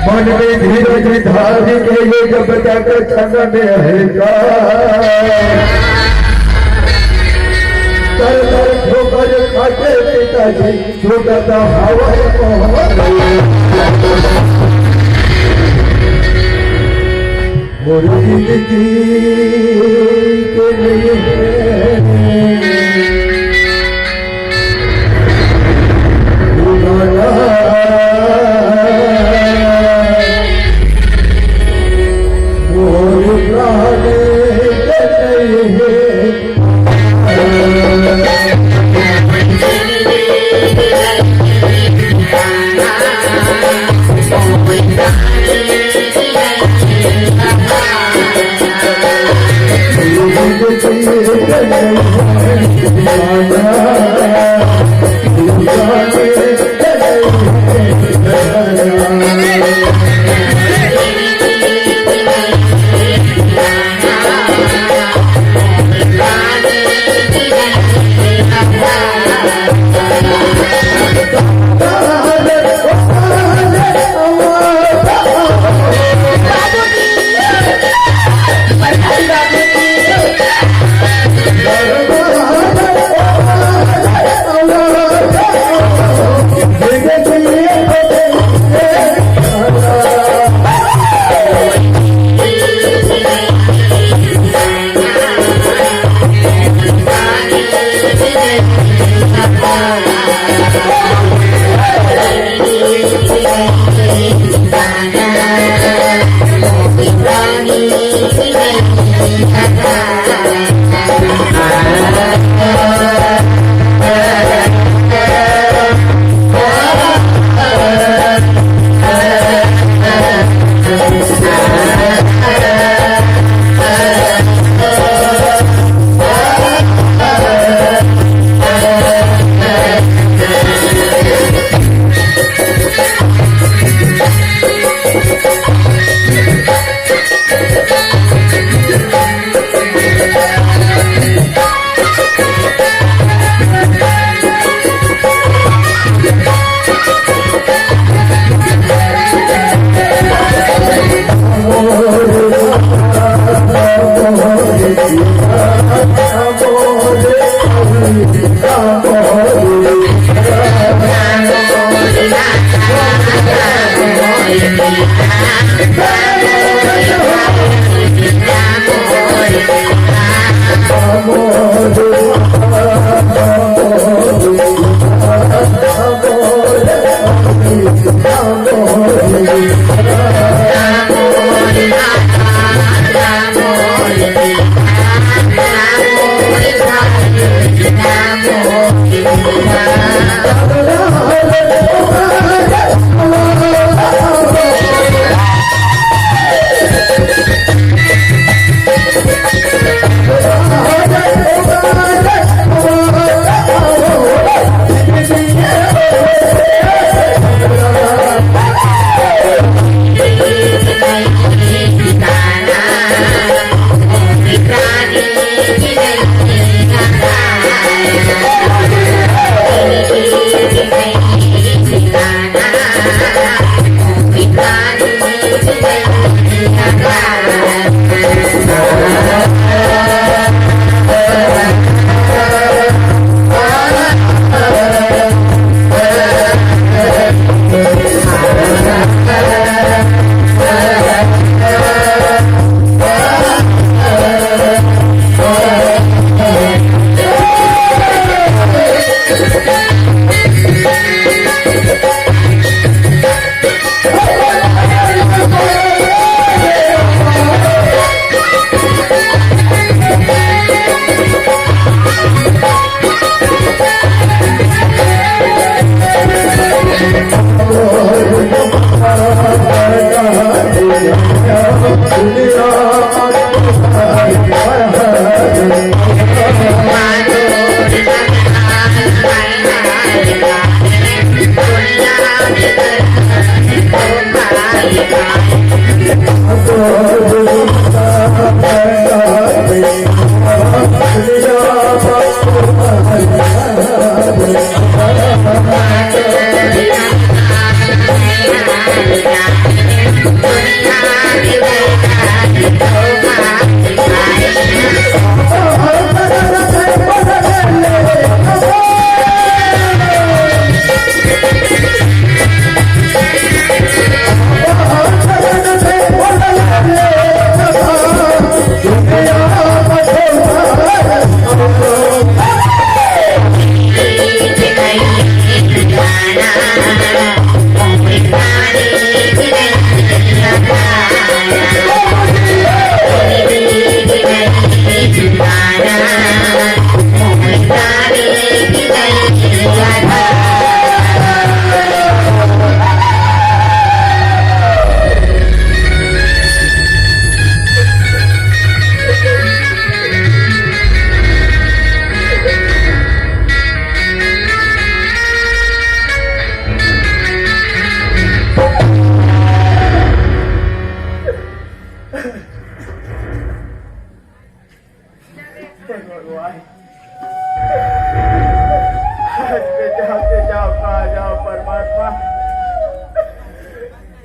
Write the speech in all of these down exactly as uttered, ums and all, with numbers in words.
मन में धीरज धार के ये जब तक छन में हल्का, तर तर ठोकर खाके पिताजी छूटत हवय मोहन। मोर जिंदगी के नहीं है ठिकाना। मोर प्राण के नहीं है।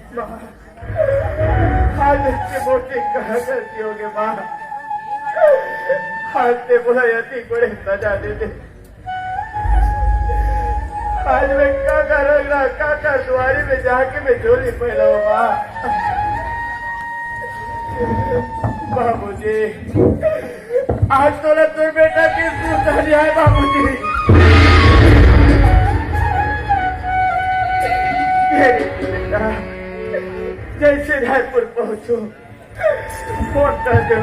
माँ, आज इतनी मोटी कहाँ गलती हो गई माँ? आज ते मोला अति बड़े सजा दे दे। आज मैं काकर रंगना, काकर दुआरी में जाके मैं झोली फैलाऊं माँ। बाबूजी, आज तोला तोर बेटा के सुसारी है बाबूजी। मेरे बेटा, जैसे रायपुर पहुंचो, फोन कर दे।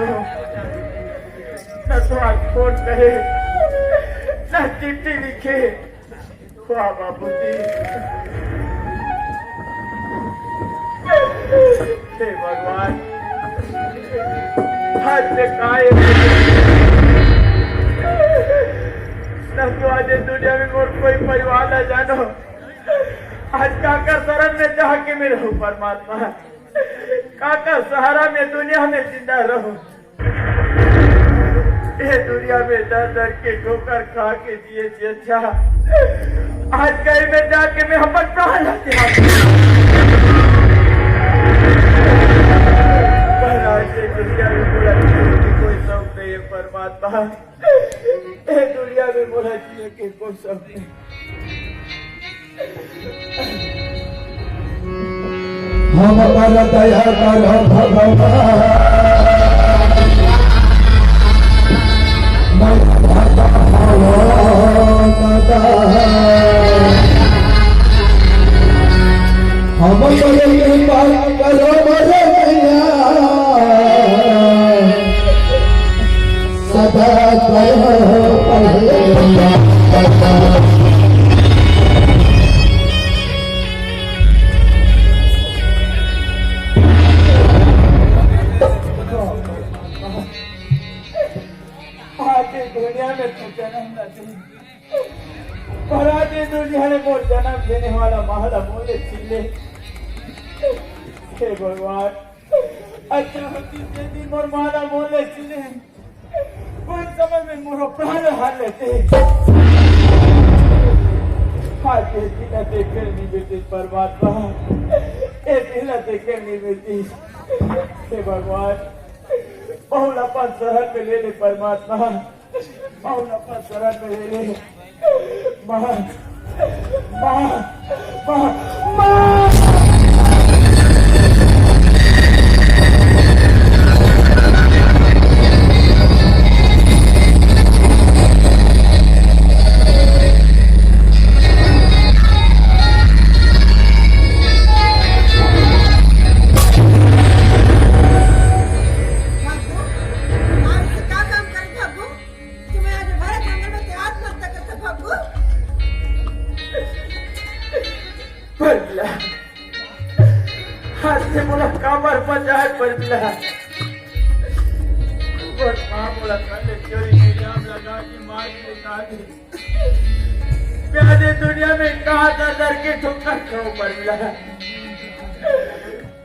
न तो आज फोन करे, न चिट्ठी लिखे। वाह बाबूजी, हे भगवान, आज से काय न तो आज ये दुनिया में मोर कोई परिवार ना जानो। आज काकर शरण में जाके मैं रहूं परमात्मा, काकर सहारा में दुनिया में जिंदा रहूं। ये दुनिया में दर दर के ठोकर खा के जिए से अच्छा आज कहीं में जाके मैं अपन प्राण त्याग दूं। पर आज ये दुनिया में मोला जिए के कोई शौक नहीं है परमात्मा। ये दुनिया में मोला जिए के कोई शौक नहीं। हम पर दया कर भगवान, मैं भगवान। हम पर कृपा करो मोरे मैया। सदा करो पहले। आज ये दुनिया में तो जन्म न दे, पर आज ये दुनिया में मोर जन्म देने वाला माला मोले चिल्ले। हे भगवान, अच्छा होती जे दिन मोर माला मोले चिल्ले। कोन समय में मोरो प्राण हार लेते। आज ये दिन देखे नहीं बेटे परमात्मा, ये दिन देखे नहीं बेटी। हे भगवान, बहुल अपन शरण में ले ले परमात्मा, बहुल अपन शरण में ले ले। माँ, माँ, माँ, माँ। भागू, आज से का काम करे भागू? तुम्हें आज भरे जंगल में ते आत्महत्या करता भागू। परमिला, आज ते मोला काबर बचाए परमिला? मोर माँ मोला कल ले चोरी के इल्जाम लगा के मार के निकाल दे। मैं आज ये दुनिया में कहाँ दर दर के ठोकर खाऊं परमिला?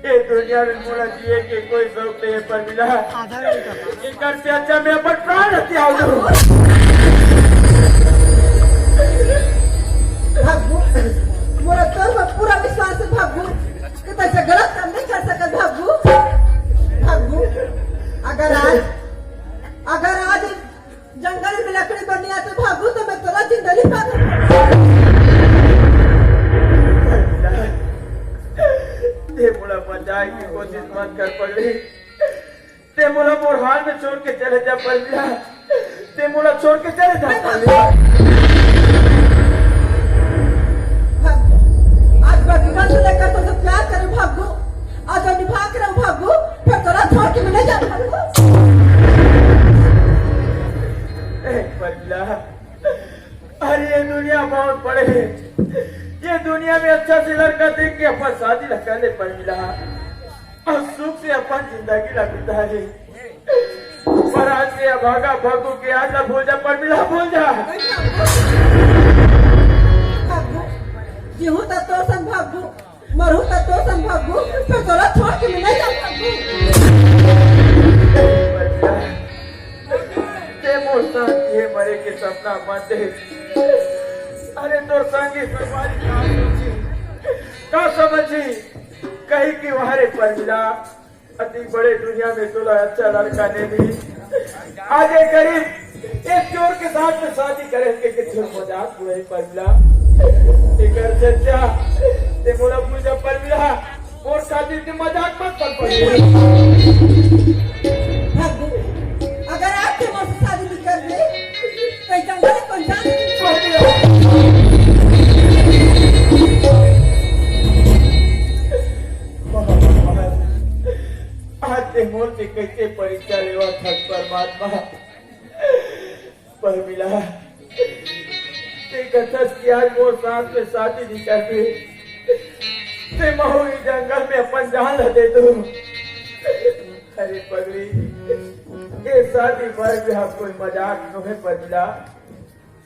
ये दुनिया में मोला जिए के कोई शौक नहीं है परमिला। एकर से अच्छा मैं अपन प्राण त्याग दूं। भागू, मोला तोर पर पूरा विश्वास है भागू, कि तैसे गलत काम नहीं कर सकत भागू। भागू, अगर आज, अगर आज जंगल में लकड़ी बर नहीं आते भागू, तो मैं तोला जिंदा नहीं पाता। ते मोला बचाए की कोशिश मत कर परमिला। ते मोला मोर हाल में छोड़ के चले जा परमिला। ते मोला छोड़ के चले जा परमिला। भागू, आज बचपन से लेकर तुझसे प्यार करूं भागू, आज जो निभा के रहूं भागू, फिर तोला छोड़ के मैं नहीं जा भागू। ए परमिला, अरे ये दुनिया बहुत बड़े है। ये दुनिया में अच्छा से लड़का देख के अपन शादी ला कर ले परमिला, और सुख से अपन जिंदगी ला बिता ले। पर आज के अभागा भागू के याद ला भूल जा परमिला, भूल जा। भागू, जीहूं त तोर संग भागू, मरहूं त तोर संग भागू, पर तोला छोड़ के मैं नहीं जा भागू। ते मोर संग ये मरे के सपना मत देख। अरे तोर संग ये बीमारी का समझी, का समझी? कहीं कि वाह रे परमिला, अति बड़े दुनिया में तोला अच्छा लड़का नहीं मिली। आज एक गरीब एक चोर के साथ में शादी करे के, के चोर मजाक हुए परमिला। एकर से अच्छा ते मोला पूजा परमिला, और शादी के मजाक मत कर परमिला। भागू, अगर आज ते मोर से शादी नहीं कर दे, तो इस जंगल में कौन जाने? आज ते मोर से कैसे परीक्षा लेवा था परमात्मा? परमिला, ते कथस कि आज मोर साथ में शादी नहीं करबे, ते महू ई जंगल में अपन जान ला दे दूं। अरे पगली, ये शादी भर भी हम कोई मजाक नोहे परमिला।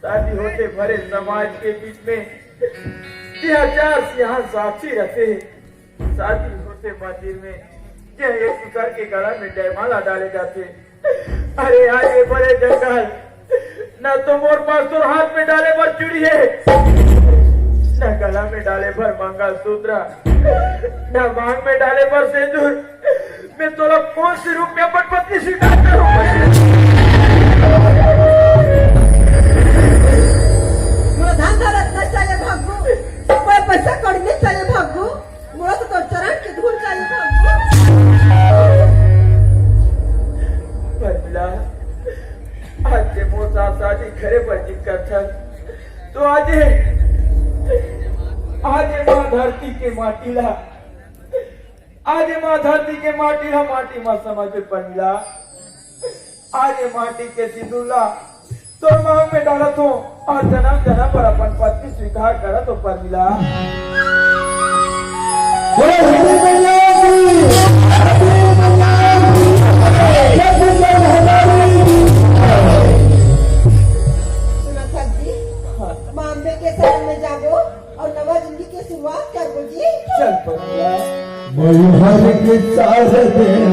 शादी होते भरे समाज के बीच में ये चार सियान साक्षी रहते। शादी होते मंदिर में ये एक दूसर के गला में जयमाला डाले जाते। अरे आज ये बड़े जंगल, ना तो मोर पास तोर हाथ में डाले बर चूड़ी है, ना गला में डाले बर मंगलसूत्र, ना मांग में डाले बर सिंदूर। मैं तोला कौन से रूप में अपन पत्नी स्वीकार करूं? मोला धन दौलत नहीं चाहिए भागू, कोई पैसा कौड़ी नहीं चाहिए भागू, मोला तो तोर चरण के धूल चाहिए भागू। परमिला, आज ते मोर साथ शादी करे बर जिद करथस, तो आज ये, आज ये माँ धरती के माटी ला, आज ये माँ धरती के माटी ला माटी मत समझ परमिला। आज ये माटी के सिंदूर ला तोर मांग में डालत हो और जन्म जन्म पर अपन पत्नी स्वीकार करत हो परमिला। बोलो हरि मैया की, हरि मैया की, जय दुर्गा महारानी की। सुना सर जी, हाँ। माँ अम्बे के शरण में जाबो और नवा जिंदगी के शुरुआत करबो जी। चल परमिला। मैहर के चार दिन